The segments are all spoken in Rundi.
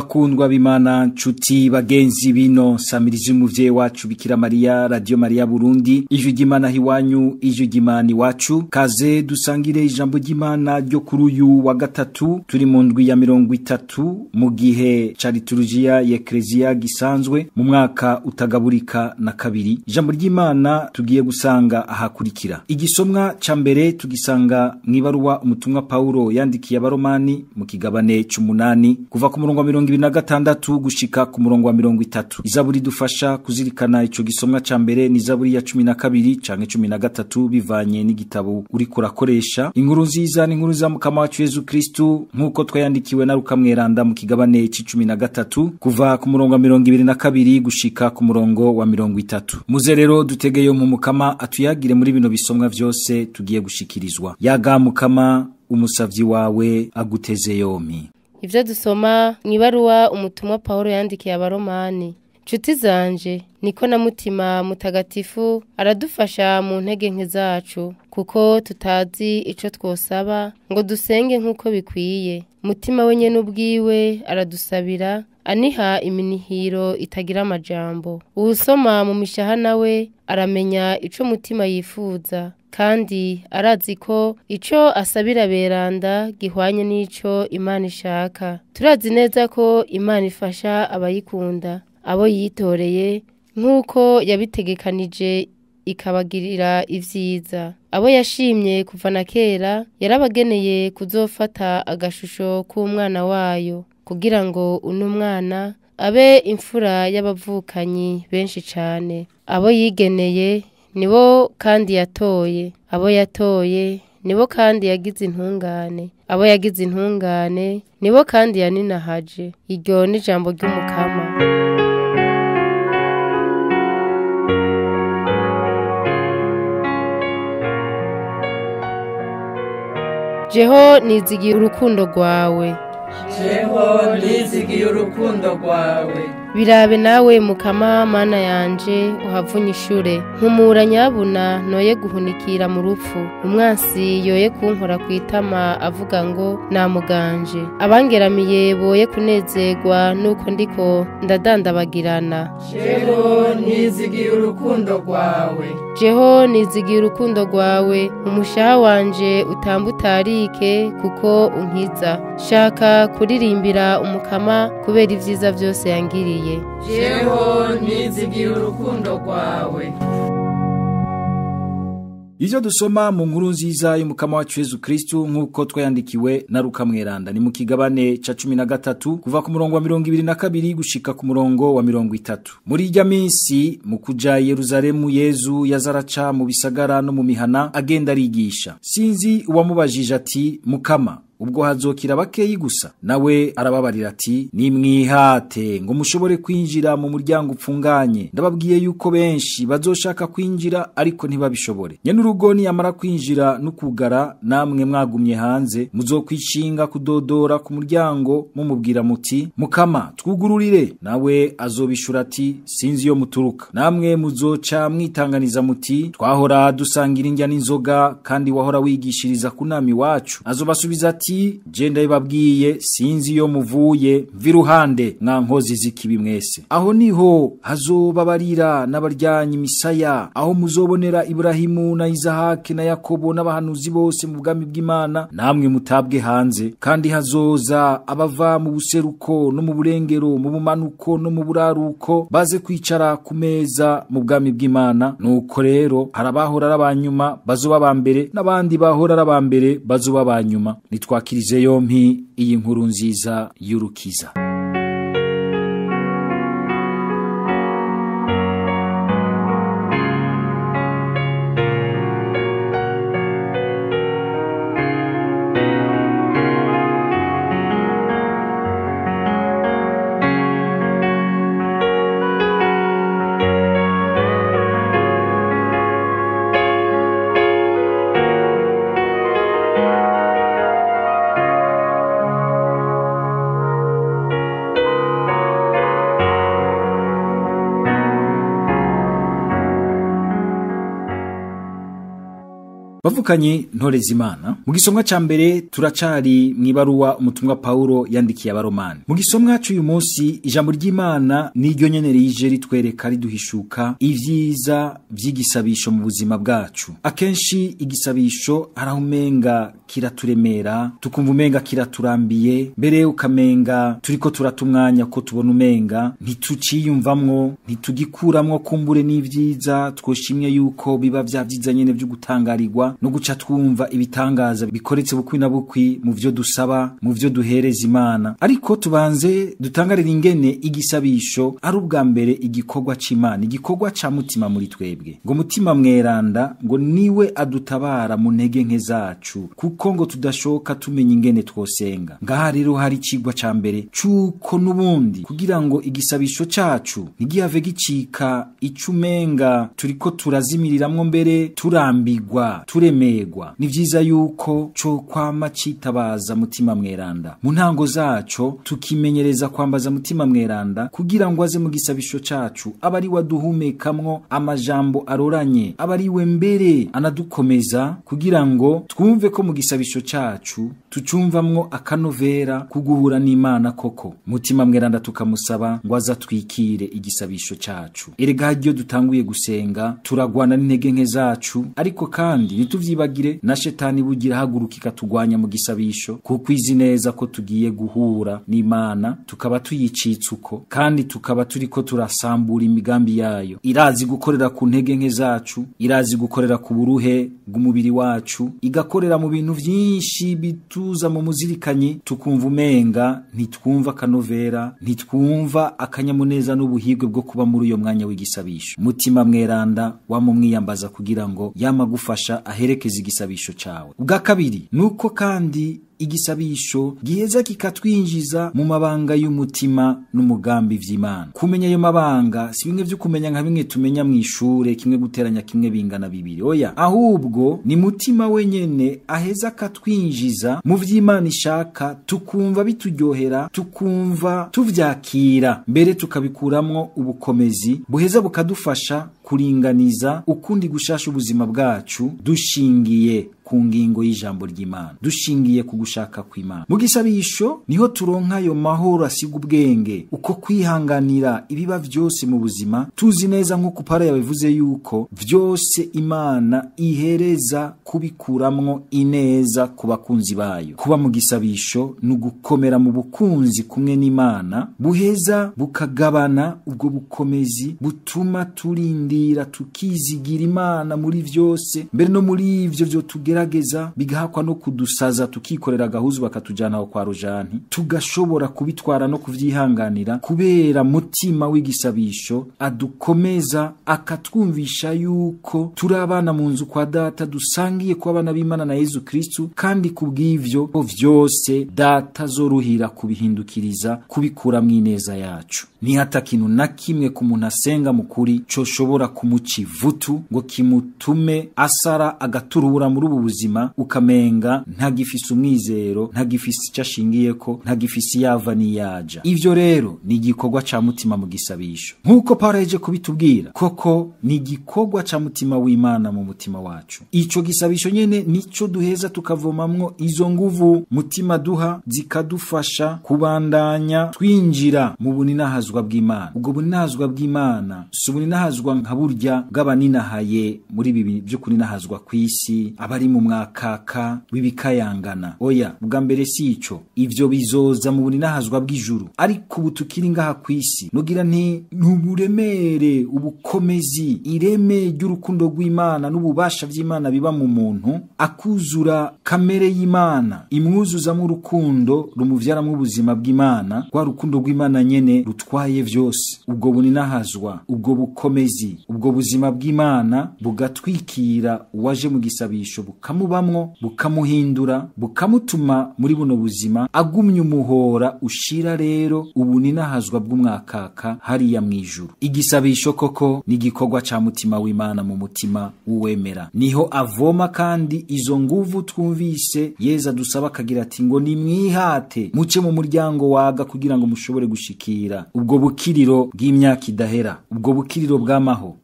Bakundwa b'Imana, nshuti bagenzi bino samirizi umuvyeyi wacu Bikira Mariya, Radio Maria Burundi, ijwi ry'Imana hiwanyu, ijwi ry'Imana iwacu. Kaze dusangire ijambo ry'Imana ryo kuri uyu wa gatatu, turi mu ndwi ya 30 mu gihe ca liturujia y'Eklezia gisanzwe mu mwaka utagaburika na kabiri. Ijambo ry'Imana tugiye gusanga ahakurikira. Igisomwa ca mbere tugisanga mw'ibaruwa umutumwa Paulo yandikiye abaromani mu kigabane c'umunani kuva ku murongo wa 26 gushika ku murongo wa 30. Izaburi dufasha kuzirikana ico gisomwa ca mbere ni Zaburi ya 12 canke 13 bivanye n'igitabo uriko urakoresha. Inkuru nziza ni inkuru za Mukama wacu Yezu Kristu nkuko twayandikiwe na Luka Mweranda mu kigabane c'13 kuva ku murongo wa 22 gushika ku murongo wa 30. Muze rero dutegeyo mu Mukama atuyagire muri bino bisomwa vyose tugiye gushikirizwa. Yaga Mukama, umusavyi wawe aguteze yomi. Ivyo dusoma mw'ibaruwa umutumwa Paulo yandikiye abaromani. Nshuti zanje, niko na mutima mutagatifu aradufasha mu ntege nke zacu, kuko tutazi ico twosaba ngo dusenge nkuko bikwiye. Mutima wenyene ubwiwe aradusabira, aniha iminihiro itagira amajambo. Uwusoma mu mishaha nawe aramenya ico mutima yifuza, kandi arazi ko ico asabira beranda gihwanye n'ico Imana ishaka. Turazi neza ko Imana ifasha abayikunda, abo yitoreye nk'uko yabitegekanije ikabagirira ivyiza. Abo yashimye kuva na kera yarabageneye kuzofata agashusho k'umwana wayo, kugira ngo uno mwana abe imfura y'abavukanyi benshi cane. Abo yigeneye nibo kandi yatoye, abo yatoye nibo kandi yagize intungane, abo yagize intungane nibo kandi yaninahaje. Iryo ni ijambo ry'Umukama. Jeho nizigiye urukundo rwawe. Jeho nizigiye urukundo rwawe. Birabe nawe Mukama Mana yanje, uhavunyishure. Nkumura nyabuna noye guhunikira mu rupfu. Umwansi yoye kunkora kwitama avuga ngo namuganje. Abangeramiye boye kunezerwa nuko ndiko ndadandabagirana. Jeho nizigiye urukundo rwawe. Jeho nizigiye urukundo rwawe. Umushaha wanje utambutarike kuko unkiza. Shaka kuririmbira Umukama kubera ivyiza vyose yangiriye. Jeho nizigiye urukundo rwawe. Ivyo dusoma mu nkuru nziza y'Umukama wacu Yezu Kristu nkuko twayandikiwe na Luka Mweranda ni mu kigabane ca 13 kuva ku murongo wa 22 gushika ku murongo wa 30. Muri irya minsi mu kuja Yerusalemu, Yezu yazaraca mu bisagara no mu mihana agenda arigisha. Sinzi uwamubajije ati: Mukama, ubwo hazokira bakeyi gusa? Nawe arababarira ati: nimwihate ngo mushobore kwinjira mu muryango upfunganye. Ndababwiye yuko benshi bazoshaka kwinjira ariko ntibabishobore. Nyene urugo niyamara kwinjira n'ukugara, namwe mwagumye hanze, muzokwishinga kudodora ku muryango mumubwira muti: Mukama, twugururire. Nawe azobishura ati: sinzi iyo muturuka. Namwe muzoca mwitanganiza muti: twahora dusangira indya n'inzoga, kandi wahora wigishiriza kunami wacu. Azobasubiza ati: je ndabibabwiye, sinzi iyo muvuye, mviruhande mwa nkozi z'ikibi mwese. Aho niho hazobabarira n'abaryanyi imisaya, aho muzobonera Ibrahimu na Izahaki na Yakobo n'abahanuzi bose mu bwami bw'Imana, namwe mutabwe hanze. Kandi hazoza abava mu buseruko no mu burengero, mu bumanuko no mu buraruko, baze kwicara ku meza mu bwami bw'Imana. Nuko rero harabahora arabanyuma bazoba ba mbere, n'abandi bahora arabambere bazoba banyuma. Nitwakirize yompi iyi nkuru nziza y'urukiza. Bavukanye ntoreza Imana, mu gisomwa ca mbere turacari mw'ibaruwa umutumwa Paulo yandikiye abaromani. Mu gisomwa c'uyu munsi ijambo ry'Imana niryo nyene rije ritwereka riduhishuka ivyiza vy'igisabisho mu buzima bwacu. Akenshi igisabisho harahumenga kiraturemera, tukumva umenga kiraturambiye, mbere ukamenga turiko turatumwanya ko tubona umenga ntituciyumvamwo, ntitugikuramwo kumbure n'ivyiza twoshimye yuko biba vya vyiza nyene vyo gutangarirwa no guca twumva ibitangaza bikoretse bukwi na bukwi mu vyo dusaba, mu vyo duhereza Imana. Ariko tubanze dutangarira ingene igisabisho ari ubwa mbere igikorwa c'Imana, igikorwa ca mutima muri twebwe. Ngo mutima mweranda ngo niwe adutabara mu ntege nke zacu, kuko ngo tudashoka tumenya ingene twosenga. Ngaha rero hari icigwa ca mbere cuko nubundi kugira ngo igisabisho cacu ntigihave gicika icumenga turiko turazimiriramwo mbere turambigwa turemegwa, ni vyiza yuko co kwama citabaza mutima mweranda mu ntango zaco, tukimenyereza kwambaza mutima mweranda kugira ngo aze mu gisabisho cacu aba ari waduhumekamwo amajambo aroranye, aba ari we mbere anadukomeza kugira ngo twumve ko mu gisabisho cacu tucumvamwo akanovera kuguhura n'Imana koko. Mutima mweranda tukamusaba ngo azatwikire igisabisho cacu. Erega iyo dutanguye gusenga turagwana n'intege nke zacu, ariko kandi ntituvyibagire na shetani bugira haguruka ikatugwanya mu gisabisho, kuko izi neza ko tugiye guhura n'Imana tukaba tuyicitse uko, kandi tukaba turiko turasambura imigambi yayo. Irazi gukorera ku ntege nke zacu, irazi gukorera ku buruhe bw'umubiri wacu, igakorera mu bintu vyinshi bituza mu muzirikanyi, tukumva umenga ntitwumva akanovera, ntitwumva akanyamuneza n'ubuhigwe bwo kuba muri uyo mwanya w'igisabisho. Mutima mweranda wamumwiyambaza kugira ngo yamagufasha aherekeze igisabisho cawe. Ubwa kabiri nuko kandi igisabisho giheza kikatwinjiza mu mabanga y'umutima n'umugambi vy'Imana. Kumenya ayo mabanga si bimwe vyo kumenya nka bimwe tumenya mu ishure, kimwe guteranya kimwe bingana bibiri, oya, ahubwo ni mutima wenyene aheza akatwinjiza mu vy'Imana ishaka, tukumva bituryohera, tukumva tuvyakira, mbere tukabikuramwo ubukomezi buheza bukadufasha kuringaniza ukundi gushasha ubuzima bwacu dushingiye ku ngingo y'ijambo ry'Imana, dushingiye ku gushaka kw'Imana. Mu gisabisho niho turonka ayo mahoro asiga ubwenge, uko kwihanganira ibiba vyose mu buzima, tuzi neza nk'uko Paulo yabivuze yuko vyose Imana ihereza kubikuramwo ineza ku bakunzi bayo. Kuba mu gisabisho ni ugukomera mu bukunzi kumwe n'Imana, buheza bukagabana ubwo bukomezi butuma turindira tukizigira Imana muri vyose, mbere no muri ivyo vyo tugerageza bigahakwa no kudusaza tukikorera agahuzu bakatujana aho kwa rojanti, tugashobora kubitwara no kuvyihanganira kubera mutima w'igisabisho adukomeza akatwumvisha yuko turi abana mu nzu kwa data, dusangiye kuba abana b'Imana na Yezu Kristu, kandi kubw'ivyo vyose data zoruhira kubihindukiriza kubikuramwo ineza yacu. Ntihata kintu na kimwe ku muntu asenga mu kuri coshobora kumuca ivutu ngo kimutume asara agaturubura muri ubu buzima, ukamenga ntagifise umwizero, ntagifise icyo ashingiyeko, ntagifise yava niyaja. Ivyo rero ni igikorwa ca mutima mu gisabisho, nkuko Paulo yaje kubitubwira, koko ni igikorwa ca mutima w'Imana mu mutima wacu. Ico gisabisho nyene nico duheza tukavomamwo izo nguvu mutima duha, zikadufasha kubandanya twinjira mu buninahazwa bw'Imana. Ubwo buninahazwa bw'Imana si ubuninahazwa nka burya bw'abaninahaye muri ibi byo kuninahazwa kw'isi, abari mu mwakaka w'ibikayangana. Oya, bwa mbere si ico, ivyo bizoza mu buninahazwa bw'ijuru. Ariko ubu tukiri ngaha kw'isi, nugira nti n'uburemere, ubukomezi, ireme ry'urukundo rw'Imana n'ububasha vy'Imana biba mu muntu, akuzura kamere y'Imana imwuzuzamwo urukundo rumuvyaramwo ubuzima bw'Imana, rwa rukundo rw'Imana nyene rutwaye vyose. Ubwo buninahazwa, ubwo bukomezi, ubwo buzima bw'Imana bugatwikira uwaje mu gisabisho, bukamubamwo, bukamuhindura, bukamutuma muri buno buzima agumya umuhora ushira rero ubuninahazwa bw'umwakaka hariya mwijuru. Igisabisho koko ni igikorwa ca mutima w'Imana mu mutima w'uwemera, niho avoma kandi izo nguvu twumvise Yeza dusaba akagira ati ngo nimwihate muce mu muryango waga kugira ngo mushobore gushikira ubwo bukiriro bw'imyaka idahera, ubwo bukiriro bw'amaho.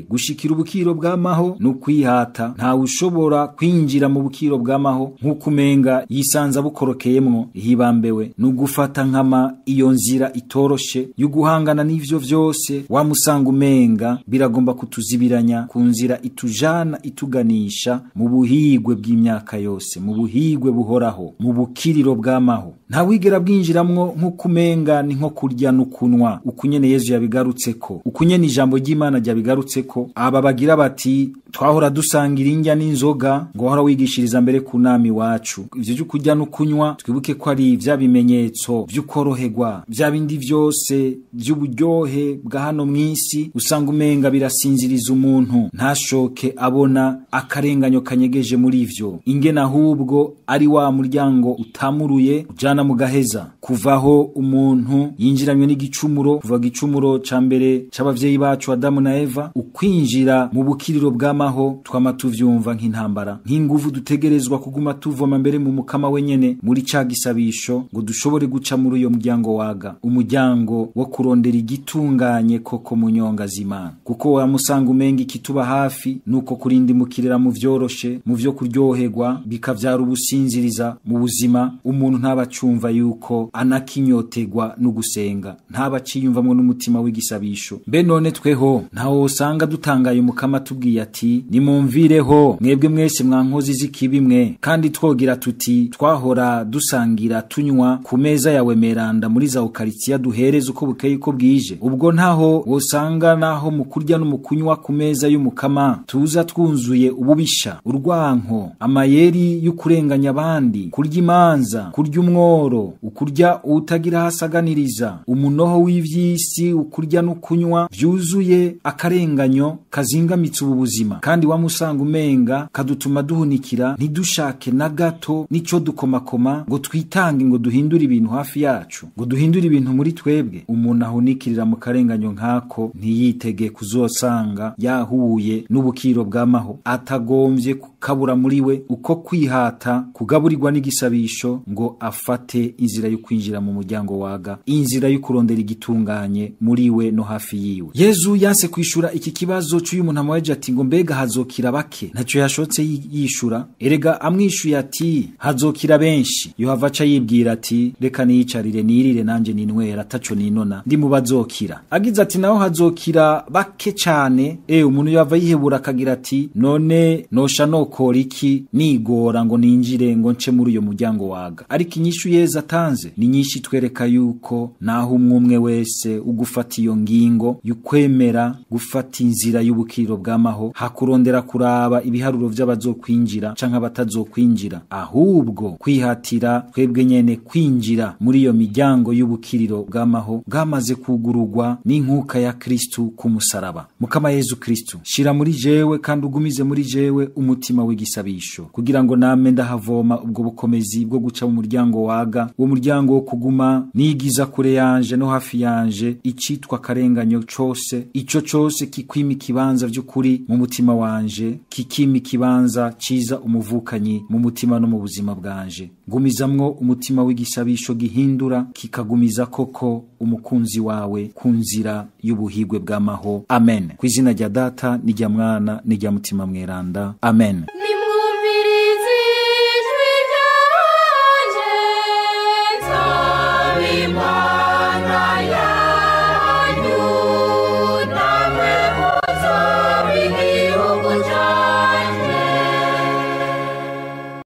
Gushikira ubukiriro bw'amaho ni ukwihata, ntawe ushobora kwinjira mu bukiro bw'amaho nk'uko umenga yisanza bukorokeyemwo hibambewe n'ugufata nkama iyo nzira itoroshe y'uguhangana n'ivyo vyose wamusanga umenga biragomba kutuzibiranya ku nzira itujana ituganisha mu buhigwe bw'imyaka yose, mu buhigwe buhoraho, mu bukiriro bw'amaho. Ntawigera bwinjiramwo nk'uko umenga ni nko kurya n'ukunwa. Ukunyene Yezu yabigarutseko, ukunyene ijambo ry'Imana ryabigarutseko, aba bagira bati twahora dusangira indya n'inzoga ngo wahora wigishiriza mbere ku nama iwacu. Ivyo vyo kurya n'ukunywa twibuke ko ari vya bimenyetso vy'ukoroherwa, vya bindi vyose vy'uburyohe bwa hano mw'isi usanga umenga birasinziriza umuntu ntashoke abona akarenganyo kanyegeje muri ivyo, ingene ahubwo ari wa muryango utamuruye ujana mu gaheza. Kuvaho umuntu yinjiranywe n'igicumuro, kuva gicumuro ca mbere c'abavyeyi bacu Adamu na Eva, ukwinjira mu bukiriro bw'amaho twama tuvyumva nk'intambara, nk'inguvu dutegerezwa kuguma tuvoma mbere mu mukama wenyene muri ca gisabisho ngo dushobore guca muri uyo muryango waga, umuryango wo kurondera igitunganye koko mu nyonga z'Imana. Kuko wamusanga umenga ikituba hafi nuko kurindimukirira mu vyoroshe, mu vyo kuryoherwa bikavyara ubusinziriza mu buzima, umuntu ntabacumva yuko anakinyotegwa no gusenga, ntabaciyumvamwo n'umutima w'igisabisho. Mbe none tweho ntawo usanga dutangaye umukama tubwiye ati nimumvireho mwebwe mwese mwankozi z'ikibi mwe, kandi twogira tuti twahora dusangira tunywa ku meza yawe meranda muri za Ukaritsiya duhereza uko bukeye uko bwije. Ubwo ntaho wosanga naho mu kurya no mu kunywa ku meza y'umukama tuza twunzuye ububisha, urwanko, amayeri y'ukurenganya abandi, kurya imanza, kurya umworo, ukurya utagira hasaganiriza, umunoho w'ivyisi, ukurya no kunywa vyuzuye akarenganyo kazingamitse ubu buzima. Kandi wamusanga umenga kadutuma duhunikira ntidushake na gato nico dukomakoma ngo twitange ngo duhindure ibintu hafi yacu, ngo duhindure ibintu muri twebwe. Umuntu ahunikirira mu karenganyo nkako ntiyitege kuzosanga yahuye n'ubukiro bw'amaho, atagomvye kukabura muri we uko kwihata kugaburirwa n'igisabisho ngo afate inzira yo kwinjira mu muryango waga, inzira yo kurondera igitunganye muri we no hafi yiwe. Yezu yanse kwishura iki kibazo cy'uyu muntu amwaje ati ngo mbega hazokira bake, ntacyo yashotse yishura. Erega amwishuye ati hazokira benshi, yohava aca yibwira ati reka niyicarire nirire nanje ninywera ataco ninona ndi mu bazokira. Agize ati naho hazokira bake cane, umuntu yava yihebura akagira ati none nosha nokora iki nigora ngo ninjire ngo nce muri uyo muryango waga. Ariko inyishu Yezu atanze ni nyinshi twereka yuko naho umwe wese ugufata iyo ngingo y'ukwemera gufata inzira y'ubukiriro bw'amaho, hakurondera kuraba ibiharuro vy'abazokwinjira canke abatazokwinjira, ahubwo kwihatira twebwe nyene kwinjira muri iyo miryango y'ubukiriro bw'amaho bwamaze kugurugwa n'inkuka ya Kristu ku musaraba. Mukama Yezu Kristu, shira muri jewe kandi ugumize muri jewe umutima w'igisabisho, kugira ngo name ndahavoma ubwo bukomezi bwo guca mu muryango waga, uwo muryango wo kuguma nigiza kure yanje no hafi yanje icitwa karenganyo cose, ico cose kikwima ikibanza vy'ukuri mu mutima wanje, kikima ikibanza ciza umuvukanyi mu mutima no mu buzima bwanje. Gumizamwo umutima w'igisabisho gihindura kikagumiza koko umukunzi wawe ku nzira y'ubuhigwe bw'amaho. Amen. Kw'izina rya Data n'irya Mwana n'irya Mutima Mweranda. Amen.